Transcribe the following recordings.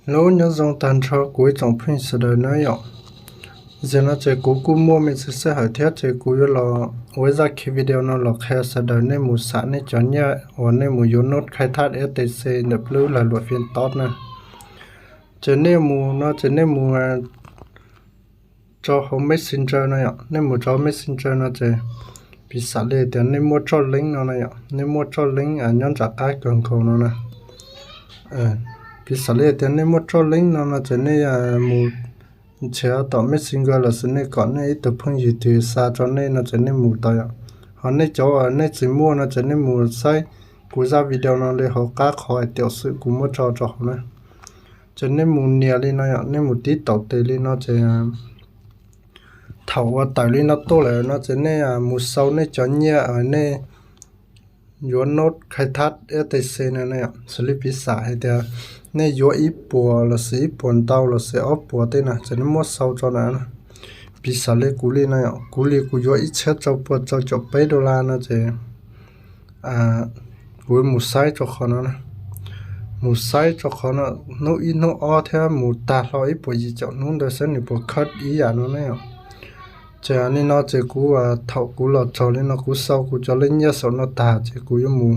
Hnub nyob zoo tag nrho kuv ib tsoom phooj ywg sawv daws na yom. Zaum no ces kuv kuj muaj me ntsis sij hawm thiab ces kuv yuav los ua ib zaj khiv video no los qhia sawv daws nej mus xam nej cov nyiaj uas nej mus yuav node khai thab F T C ntawm lub lag luam Fintob na. Ces nej mus no ces nej mus rau hauv Messenger no yom, nej mus rau Messenger no ces piv xam li tias nej muaj tsoj leeb no na yom, nej muaj tsoj leeb nyob nram qab kawg nkaus no na. Piv xam li tias nej muaj tsoj leeb no no ces nej mus nrhiav tom Messenger lossis nej kom nej ib tug phooj ywg twg xa rau nej no ces nej mus tau yom. Ho nej cov nej tsis muaj no ces nej mus saib kuv zaj video no li hauv qab qhov hais tias xwm kuv muab tso rau hauv na. Ces nej mus nias li no yom, nej mus tib taum tes li no ces thaum uas tawm li no tuaj lawm no ces nej mus sau nej cov nyiaj nej yuav node khai thab F T C no na yom. Xws li piv xam hais tias nej yuav ib puas lossis ib puas ntau lossis ob puas tej no ces nej muab sau rau na. Piv xam li kuv li no yom, kuv li kuv yuav ib txhiab rau puas rau caum peb dollar no ces kuv mus saib rau qhov no na. Mus saib rau qhov no hnub ib hnub ob thiab mus tag hlo ib puas yim caum hnub ntawd saib nws puas khawb ib yam no ne yom. Ces li no ces kuv thaum kuv los txog li no kuv sau kuv cov lej nyiaj saum no tag ces kuv yuav mus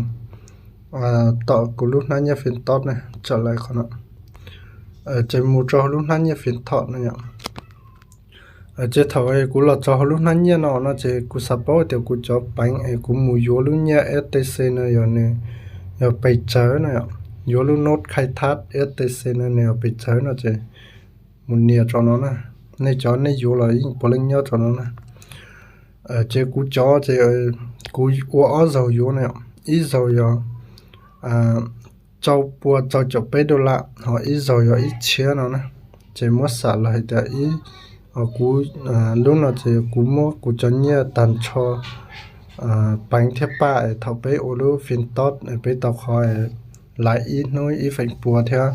tom kuv lub hnab nyiaj Fintob ne, tawm lawm qhov no. Ces mus rau hauv lub hnab nyiaj Fintob no yom. Ces thaum kuv los txog hauv lub hnab nyiaj no no ces kuv xav paub tias kuv cov peev es kuv mus yuav lub nyiaj F T C no yog nws yog pes tsawg no yom, yuav lub node khai thab F T C no nws yog pes tsawg no ces mus nias rau no na. Nej cov nej yuav los yeej puav leej nyob rau no na. Ces kuv cov ces kuv ua ob zaug yuav no, ib zaug yog rau puas rau caum peb dollar, ho ib zaug yog ib txhiab no na. Ces muab xam los hais tias ib, kuv lub no ces kuv muab kuv cov nyiaj tag nrho peev thiab paj es thaum peb ua lub Fintob peb tau qhov laiv ib hnub ib feem pua thiab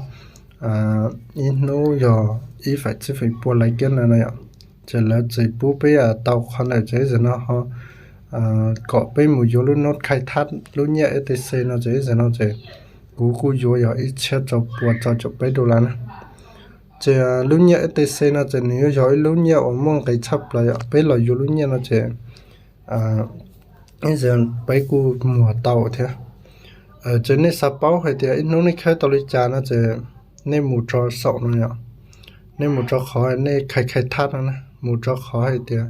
ib hnub yog ib feem tsib feem pua laiv kiab no no yom. Ces lawv txawm pub peb tau qhov ntawd ces ib zaug no ho kom peb mus yuav lub node khai thab lub nyiaj F T C no ces ib zaug no ces kuv kuj yuav yog ib txhiab rau puas rau caum peb dollar na. Ces lub nyiaj F T C no ces nws yuav yog ib lub nyiaj uas muaj nqis tshaj plaws yom, peb los yuav lub nyiaj no ces ib zaug peb kuj muag tau thiab. Ces nej xav paub hais tias ib hnub nej khawb tau li cas no ces nej mus rau saum no yom, nej mus rau qhov nej khai khai thab no na, mus rau qhov hais tias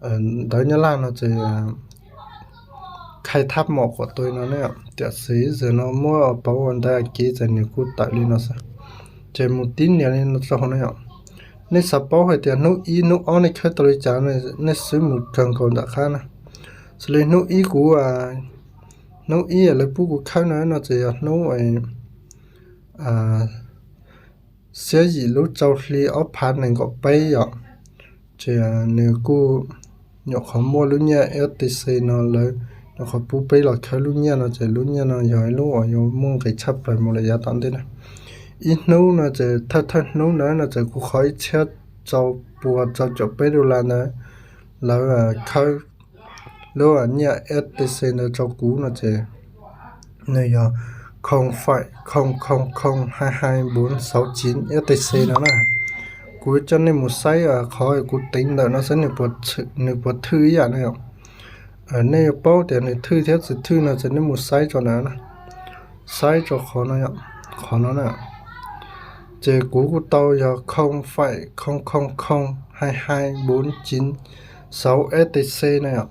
ntawv Nyab Laj no ces khai thab mom quam tui no ne. Tiam sis ib zaug no muab pauv ua ntawv Askiv ces nws kuj tawm li no xwb. Ces mus tib nias li no rau hauv no yom. Nej xav paub hais tias hnub ib hnub ob nej khawb tau li cas, nej swb mus kawg nkaus nram qab na. Xws li hnub ib kuv, hnub ib lawv pub kuv khawb no no ces yog hnub xiab yim lub rau hli ob phav nees nkaum peb yom. Ces nws kuj nyuam qhuav muaj lub nyiaj F T C no lawv nyuam qhuav pub peb los khawb lub nyiaj no ces lub nyiaj no yog ib lub uas yuav muaj nqis tshaj plaws mus lawm yav tom ntej na. Ib hnub no ces thawj thawj hnub ntawd no ces kuv qhov ib txhiab rau puas rau caum peb dollar ntawd lawv khawb lub nyiaj F T C ntawd rau kuv no ces nws yog không phẩy không không không hai hai bốn sáu chín F T C no na. Kuv coj nej mus saib qhov kuv teev ntawm no saib nws puas thwj ib yam no yom. Nej yuav paub tias nws thwj thiab tsis thwj no ces nej mus saib rau ntawd na. Saib rau qhov no, qhov no na. Ces kuv kuj tau yog không phẩy không không không hai hai bốn chín sáu F T C na yom.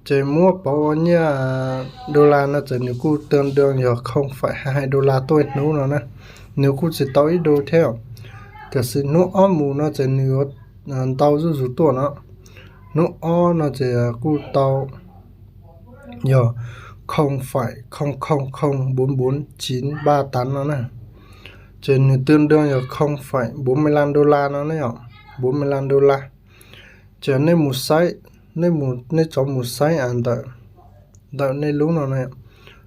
Ces muab pauv ua nyiaj dollar no ces nws kuj tương đương yog không phẩy hai hai dollar tuaj ib hnub no na. Nws kuj tsis tau ib đô thiab. Tiam sis hnub ob mus no ces nws yuav ntau zuj zus tuaj no. Hnub ob no ces kuj tau yog không phẩy không không không bốn bốn chín ba tám no na. Ces nws tương đương yog không phẩy bốn mươi lăm đô la no ne yom, bốn mươi lăm đô la. Ces nej mus saib, nej mus, nej rov mus saib ntawm, ntawm nej lub no ne,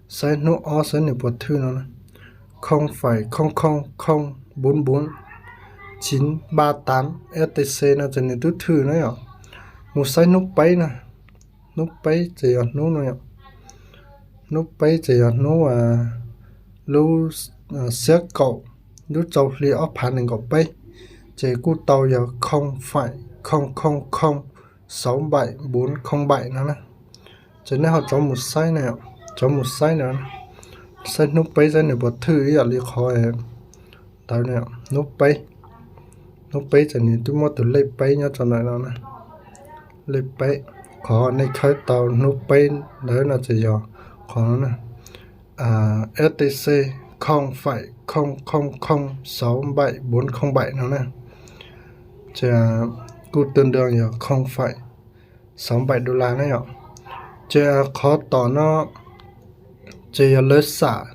saib hnub ob saib nws puas thwj no na. Không phẩy không không không bốn bốn chín ba tám F T C no ces nws twb thwj na yom. Mus saib hnub peb na, hnub peb ces yog hnub no yom. Hnub peb ces yog hnub lub xiab kaum lub rau hli ob phav nees nkaum peb, ces kuj tau yog không phẩy không không không sáu bảy bốn không bảy no na. Ces nej ho rov mus saib na, rov mus saib na, saib hnub peb saib nws puas thwj ib yam li qhov ntawd na, hnub peb, hnub peb ces nws twb muab tus lej peb nyob rau ntawm no na, lej peb, qhov nej khawb tau hnub peb ntawd no ces yog qhov no na, S T C không phẩy không không không sáu bảy bốn không bảy no na, ces kuj tương đương yog không phẩy sáu bảy đô la na yom. Ces qhov tom no ces yog lawv xam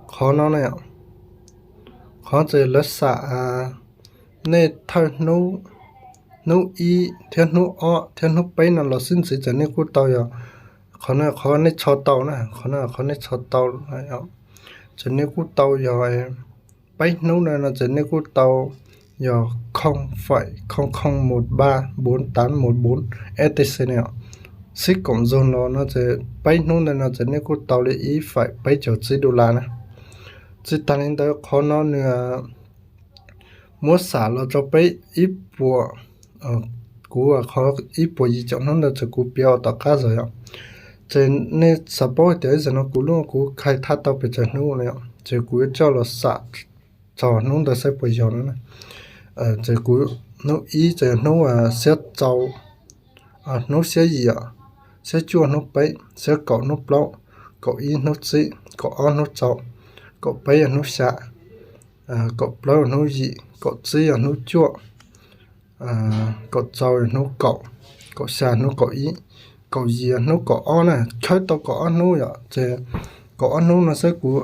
qhov no na yom, qhov ces lawv xam nej thawj hnub, hnub ib thiab hnub ob thiab hnub peb no los xwb ntxiv ces nej kuj tau yog, qhov no qhov nej tso tau na, qhov no qhov nej tso tau, ces nej kuj tau yog peb hnub na no ces nej kuj tau yog không phẩy không không một ba bốn tám một bốn S T C na yom. Xib koom zog no no ces peb hnub ntawd no ces nej kuj tau li ib phẩy peb caug tsib đô la na. Tsis tas li ntawd qhov no nws muab xam los rau peb ib puas, kuv qhov ib puas yim caum hnub ntawd ces kuv piav tom qab zog yom. Ces nej xav paub hais tias ib zaug no kuv lub kuv khai thaj tau pes tsawg hnub na yom, ces kuv yuav coj los xam txog hnub ntawd saib puas yog no na. Ces kuv, hnub ib ces hnub xiab rau, hnub xiab yim, xiab cuaj hnub peb, xiab kaum hnub plaub, kaum ib hnub tsib, kaum ob hnub rau, kaum peb hnub xya, kaum plaub hnub yim, kaum tsib hnub cuaj, kaum rau hnub kaum, kaum xya hnub kaum ib, kaum yim hnub kaum ob na, khawb tau kaum ob hnub yom. Ces kaum ob hnub no saib kuv,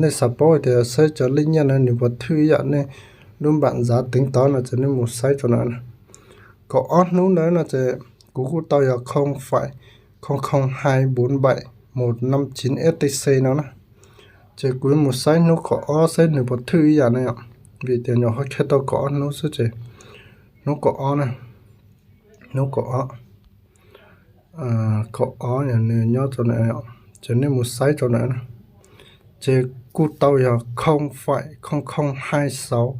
nej xav paub tias saib cov lej nyiaj no nws puas thwj ib yam nej lub npam zav teev tod no ces nej mus saib rau na. Kaum ob hnub ntawd no ces kuv kuj tau yog không phẩy không không hai bốn bảy một năm chín S T C no na. Ces kuv mus saib hnub kaum ob saib nws puas thwj ib yam na yom, vim tias nyuam qhuav khawb tau kaum ob hnub xwb ces hnub kaum ob na, hnub kaum ob, kaum ob nws nyob rau na, ces nej mus saib rau na, ces kuj tau yog không phẩy không không hai sáu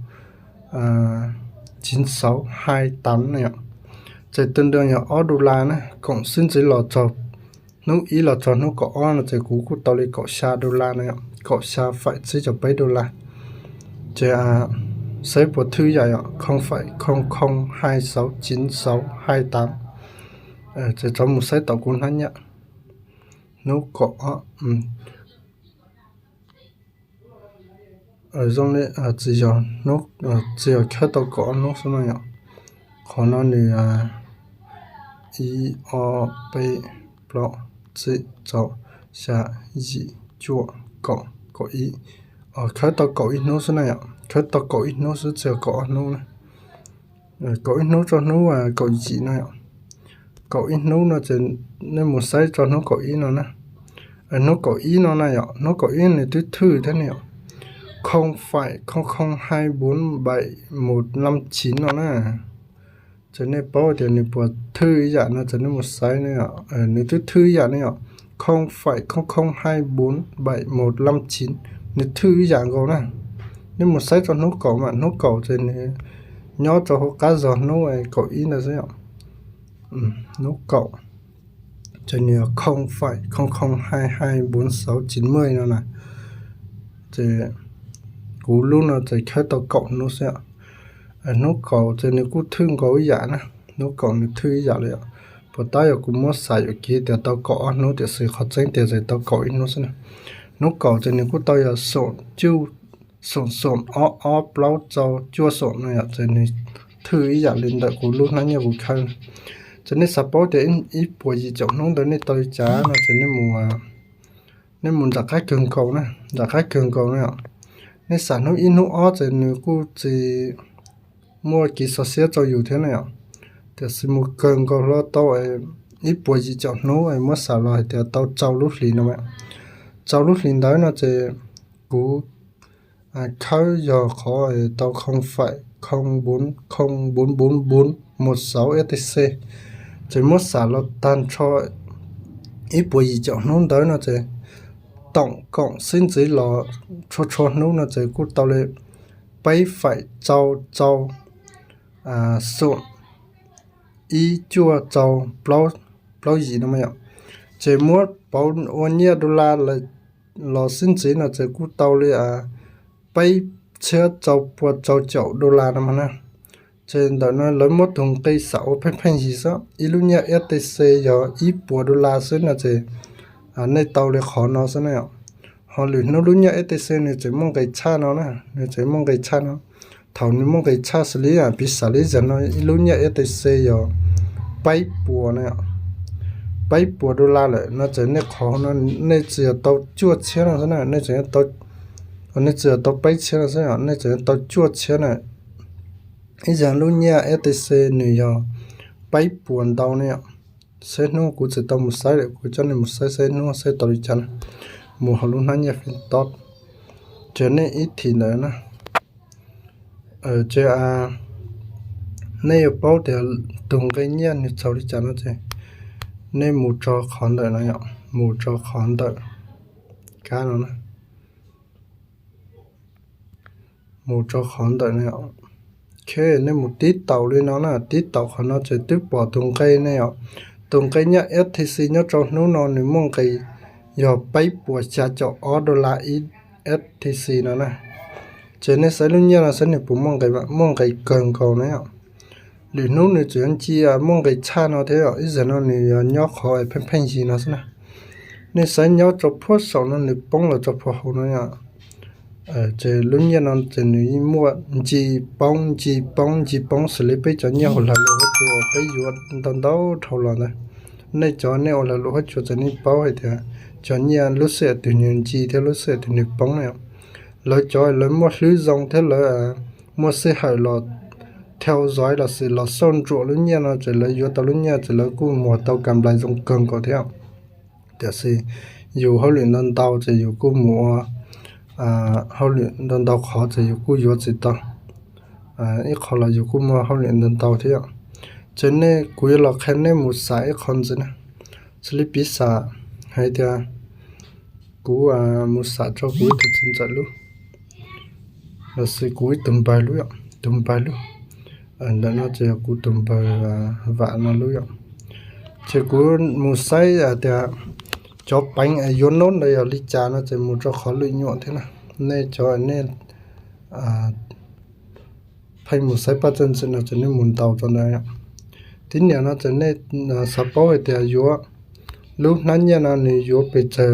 chín sáu hai tám na yom. Ces tương đương yog ob đô la na, koom xib ntxiv los txog hnub ib los txog hnub kaum ob no ces kuv kuj tau li kaum xya đô la na yom, kaum xya phẩy tsib caug peb đô la. Ces saib puas thwj yam yom, không phẩy không không hai sáu chín sáu hai tám. Ces rov mus saib tom kuv hnab nyiaj, hnub kaum ob, zoo li tsis yog, tsis yog khawb tau kaum ob hnub xwb no yom. Qhov no nws ib, ob, peb, plaub, tsib, rau, xya, yim, cuaj, kaum, kaum ib, khawb tau kaum ib hnub xwb na yom, khawb tau kaum ib hnub xwb tsis yog kaum ob hnub na. Kaum ib hnub rau hnub kaum yim no yom. Kaum ib hnub no ces nej mus saib rau hnub kaum ib no na. Hnub kaum ib no na yom, hnub kaum ib nws twb thwj thiab ne yom, không phẩy không không hai bốn bảy một năm chín no na. Ces nej paub tias nws puas thwj ib yam no ces nej mus saib ne yom, nws twb thwj ib yam ne yom, không phẩy không không hai bốn bảy một năm chín, nws thwj ib yam nkaus na. Nej mus saib rau hnub kaum mas hnub kaum ces nws nyob rau hauv qab zog hnub kaum ib ntawd xwb yom. Hnub kaum ces nws yog không phẩy không không hai hai bốn sáu chín mươi no na. Ces kuv lub no ces khawb tau kaum hnub xwb. Hnub kaum ces nws kuj thwj nkaus ib yam na, hnub kaum nws thwj ib yam li. Puas tab yog kuv muab xav yuam kev tias tau kaum ob hnub tiam sis qhov tseeb tiag ces tau kaum ib hnub xwb na. Hnub kaum ces nws kuj tau yog xoom cuj, xoom xoom ob ob plaub rau cuaj xoom no yom, ces nws thwj ib yam li ntawm kuv lub hnab nyiaj kuv khawb. Ces nej xav paub tias ib puas yim caum hnub ntawd nej tau li cas no ces nej mus nram qab kawg nkaus na, nram qab kawg nkaus na yom. Nej xam hnub ib hnub ob ces nws kuj tsis muaj kev xov xiab rau yus thiab na yom. Tiam sis mus kawg nkaus hlo tau ib puas yim caum hnub muab xam los hais tias tau rau lub hlis no, rau lub hlis ntawd no ces kuv khawb yog qhov tau không phẩy không bốn không bốn bốn bốn một sáu S T C. Ces muab xam los tag nrho ib puas yim caum hnub ntawd no ces toom koom xib ntxiv los txhua txhua hnub no ces kuj tau li peb faim rau rau xoom ib cuaj rau plaub yim no yom. Ces muab pauv ua nyiaj dollar los xib ntxiv no ces kuj tau li peb txhiab rau pua rau caum dollar no na. Ces ntawm no lawv muab tus nqi xam ua pheej pheej yig xwb, ib lub nyiaj F T C yog ib puas dollar xwb no ces nej tau li qhov no xwb na yom. Ho lwm hnub lub nyiaj F T C nws tseem muaj nqis tshaj no na, nws tseem muaj nqis tshaj no. Thaum nws muaj nqis tshaj xws li piv xam li zag no ib lub nyiaj F T C yog peb puas na, peb puas dollar lawm no ces nej qhov no nej tsis yog tau cuaj txhiab no xwb na, nej tseem, nej tsis yog tau peb txhiab no xwb, nej tseem tau cuaj txhiab na. Ib zag lub nyiaj F T C nws yog peb puas ntau ne yom. Saib hnub kuv tsis tau mus saib lawm, kuv coj nej mus saib saib hnub saib tau li cas na. Mus hauv lub hnab nyiaj Fintob, ces nej ib thim ntawd na. Ces nej yuav paub tias tus nqi nyiaj nws txaus li cas no ces nej mus rau qhov ntawm no yom, mus rau qhov ntawm kab no na. Mus rau qhov ntawm no, nej mus tib taum li no na, tib taum qhov no ces twb pom tus nqi ne yom. Tus nqi nyiaj F T C nyob rau hnub no nws muaj nqis yog peb puas xya caum ob dollar ib F T C no na. Ces nej saib lub nyiaj no saib nws puas muaj nqis, muaj nqis kawg nkaus na yom. Lwm hnub nws tseem yuav nci muaj nqis tshaj no thiab yom, ib zag no nws yog nyob qhov pheej pheej yig no xwb na. Nej saib nyob rau phuab saum no nws poob los rau phuab hauv no yom. Ces lub nyiaj no ces nws yeej muaj nci poob nci poob nci poob xws li peb cov nyiaj ua lag luam huab cua peb yuav ntau ntau dhau los ntawd. Nej cov nej ua lag luam huab cua ces nej paub hais tias cov nyiaj lub sij hawm twg nws nci thiab lub sij hawm twg nws poob na yom. Lawv cov lawv muaj hlwb zoo thiab lawv muaj sij hawm los thau zov los sis los xauj ntsuam lub nyiaj no ces lawv yuav tau lub nyiaj ces lawv kuj muag tau kam nplais zoo kawg nkaus thiab. Tiam sis yus hauj lwm ntau ntau ces yus kuj mus ua hauj lwm ntau ntau qhov ces yus kuj yuav tsis tau ib qho los yus kuj muaj hauj lwm ntau ntau thiab. Ces nej kuv yuav los qhia nej mus xam ib qho ntxiv na. Xws li piv xam hais tias kuv mus xam rau kuv ib tug txiv ntxawm lub, los sis kuv ib tug npawg lub yom, tus npawg lub. Ntawm no ces yog kuv tus npawg Vam no lub yom. Ces kuv mus saib hais tias cov peev yuav nub ntawd yog li cas no ces mus rau qhov lwm nyuam thiab na. Nej cov nej pheej mus saib paj txaj ntxwm no ces nej mus ntaus rau ntawd. Tib niam no ces nej xav paub hais tias yuav lub hnab nyiaj no nws yuav pes tsawg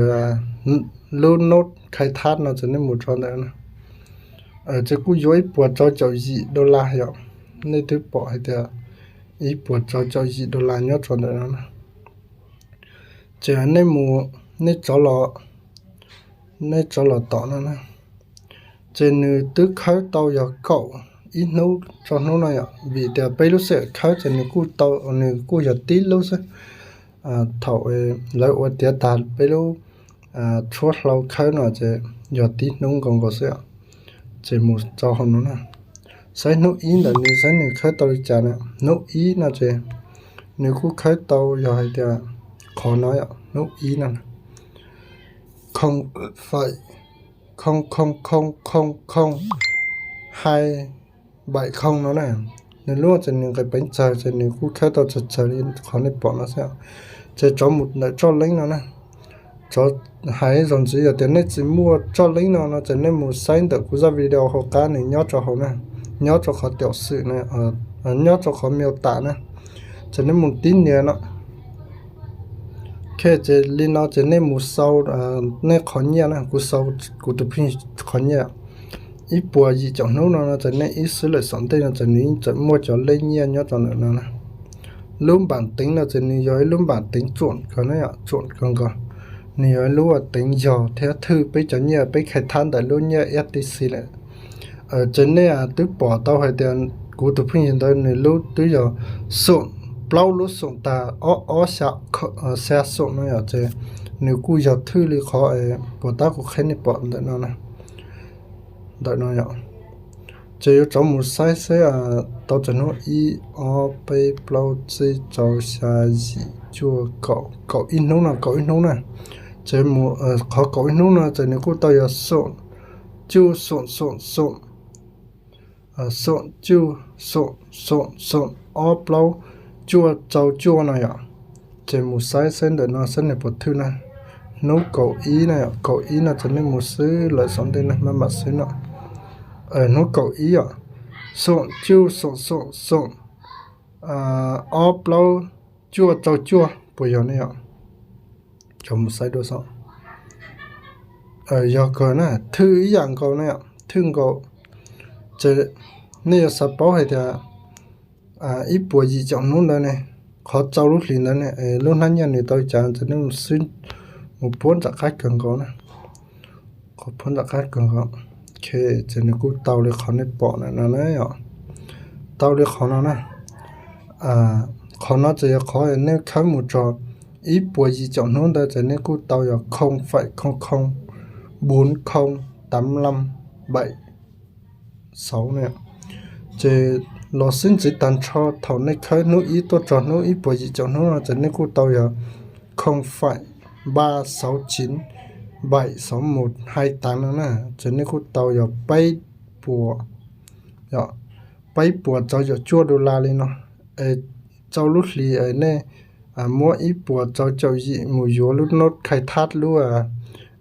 lub nub khai thab no ces nej mus rau ntawd na. Ces kuj yuav ib puas rau caum yim dollar yom. Nej twb pom hais tias ib puas rau caum yim dollar nyob rau ntawm no na. Ces nej mus, nej rov los, nej rov los tom no na. Ces nws twb khawb tau yog kaum ib hnub rau hnub no yom, vim tias peb lub sij hawm khawb ces nws kuj tau, nws kuj yog tib lub xwb. Thaum lawv ua tiav tag peb lub tshuab hlau khawb no ces yog tib hnub nkaus nkaus xwb. Ces mus rau hauv no na, saib hnub ib ntawm nws saib nws khawb tau li cas na. Hnub ib no ces nws kuj khawb tau yog hais tias qhov no yom, hnub ib no, khoo faim khoo khoo khoo khoo khoo hais npaim khoo no na. Nws lub ces nws nqis peev tsawg ces nws kuj khawb tau tsawg tsawg li qhov nej pom no xwb. Ces rov mus ntawm txoj leeb no na. Rov hais zog ntxiv yog tias nej tsis muaj txoj leeb no no ces nej mus saib ntawm kuv zaj video hauv qab nws nyob rau hauv na, nyob rau qhov tiaum xwm na, nyob rau qhov miau tam na. Ces nej mus tib nias no. Ok, ces li no ces nej mus sau nej qhov nyiaj na, kuv sau kuv tus pheej qhov nyiaj. Ib puas yim caum hnub no no ces nej ib xwb lawm xaum ntej no ces nws yeej tseem muaj cov lej nyiaj nyob rau ntawm no na. Lub npam teev no ces nws yog ib lub npam teev tsuam kawg na yom, tsuam kawg nkaus. Nws yog ib lub teev yog thiab thwj peb cov nyiaj peb khai thab ntawm lub nyiaj F T C lawm. Ces nej twb pom tau hais tias kuv tus pheej yig ntawd nws lub twb yog xoom, plaub lub xoom tag ob ob xya xoom no yom, ces nws kuj yog thwj li qhov puas tab kuv qheb nej pom ntawm no na. Ntawm no yom. Ces yuav rov mus saib saib tau txog hnub ib ob peb plaub tsib rau xya yim cuaj kaum, kaum ib hnub no, kaum ib hnub na. Ces mus qhov kaum ib hnub no ces nws kuj tau yog xoom cuj xoom xoom xoom, xoom cuj xoom xoom xoom ob plaub cuaj rau cuaj no yom. Ces mus saib saib ntawm no saib nws puas thwj na. Hnub kaum ib no, kaum ib no ces nej mus xwb lawm saum ntej na, maj mam xwb no. Hnub kaum ib yom, xoom cuj xoom xoom xoom ob plaub cuaj rau cuaj puas yog ne yom? Cov mus saib dua so. Yog kawg na, thwj ib yam nkaus na, thwj nkaus. Ces nej yuav xav paub hais tias ib puas yim caum hnub ntawd ne, qhov rau lub hlis ntawd ne, lub hnab nyiaj nws tau cas ces nej mus xwb, mus puab nram qab kawg nkaus na. Qhov puab nram qab kawg nkaus, ces nws kuj tau li qhov nej pom na no na yom. Tau li qhov no na. Qhov no ces yog qhov nej khawb mus txog ib puas yim caum hnub ntawd ces nej kuj tau yog không phẩy không không bốn không tám năm bảy sáu na. Ces los xib ntxiv tag nrho thaum nej khawb hnub ib tuaj txog hnub ib puas yim caum hnub no ces nej kuj tau yog không phẩy ba sáu chín bảy sáu một hai tám no na. Ces nej kuj tau yog peb puas, peb puas rau caum cuaj dollar li no. Es rau lub hlis es nej muab ib puas rau caum yim mus yuav lub nod khai thab lub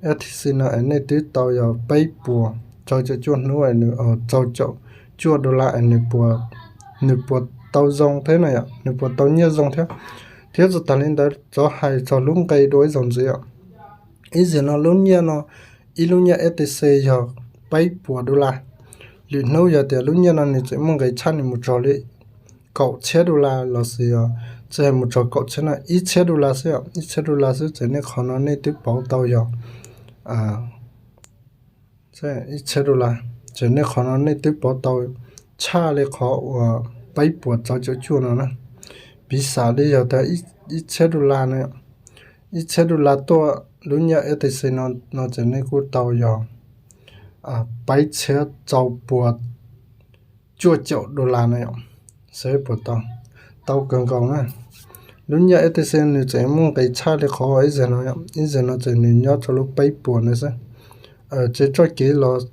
F T C no es nej twb tau yog peb puas rau caum cuaj hnub, rau caum cuaj dollar es nws puas tau zoo thiab na yom, nws puas tau nyiaj zoo thiab. Thiab txog tas li ntawd cov hais txog lub nqe dua ib zaug ntxiv os. Ib zaug no lub nyiaj no, ib lub nyiaj F T C yog peb puas dollar. Lwm hnub yog tias lub nyiaj no nws tseem muaj nqis tshaj nws mus txog li kaum txhiab dollar los sis yog tsis hais mus txog kaum txhiab no, ib txhiab dollar xwb, ib txhiab dollar xwb ces nej qhov no nej twb pauv tau yog ib txhiab dollar, ces nej qhov no nej twb pauv tau tshaj li qhov uas peb puas rau caum cuaj no na. Piv xam li yog tias ib txhiab dollar no, ib txhiab dollar tuaj lub nyiaj F T C no ces nej kuj tau yog peb txhiab rau puas cuaj caum dollar na yom. Saib puas tau, tau kawg nkaus na. Lub nyiaj F T C nws tseem muaj nqis tshaj li qhov ib zaug no, ib zaug no ces nws nyob rau lub peb puas na xwb. Ces txoj kev los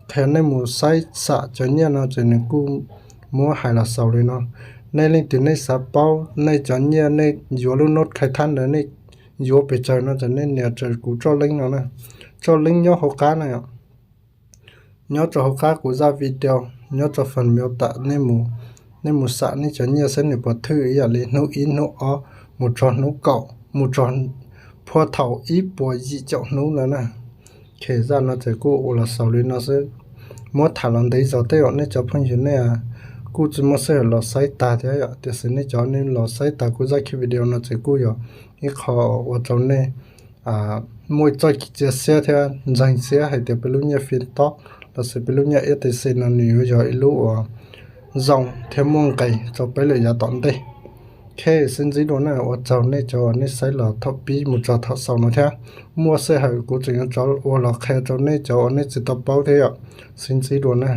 qhia nej mus saib xam cov nyiaj no ces nws kuj muab hais los xaus li no. Nej leej twg nej xav paub nej cov nyiaj nej yuav lub nod khai thab ntawd nej yuav pes tsawg no ces nej nias raws kuv txoj leeb no na. Txoj leeb nyob hauv qab na yom. Nyob rau hauv qab kuv zaj video, nyob rau phần mô tả, nej mus xam nej cov nyiaj saib nws puas thwj ib yam li hnub ib hnub ob mus txog hnub kaum mus txog phua thaum ib puas yim caum hnub ntawd na. Ces zaj no ces kuj ua los xaus li no xwb. Muab tham los ntev zog tej zaum nej cov phooj ywg nej kuj tsis muaj sij hawm los saib tag thiab yom, tiam sis nej cov nej los saib tag kuv zaj video no ces kuj yog ib qho ua rau nej muaj txoj kev cia siab thiab ntseeg siab hais tias peb lub nyiaj Fintob los sis peb lub nyiaj F T C no nws yuav yog ib lub uas zoo thiab muaj nqis rau peb lwm yav tom ntej. Ok, sib ntsib dua na, ua tsaug nej cov uas nej saib los thaum pib mus txog thaum xaus no thiab. Muaj sij hawm kuv tseem yuav rov ua los qhia rau nej cov uas nej tsis tau paub thiab yom. Sib ntsib dua na.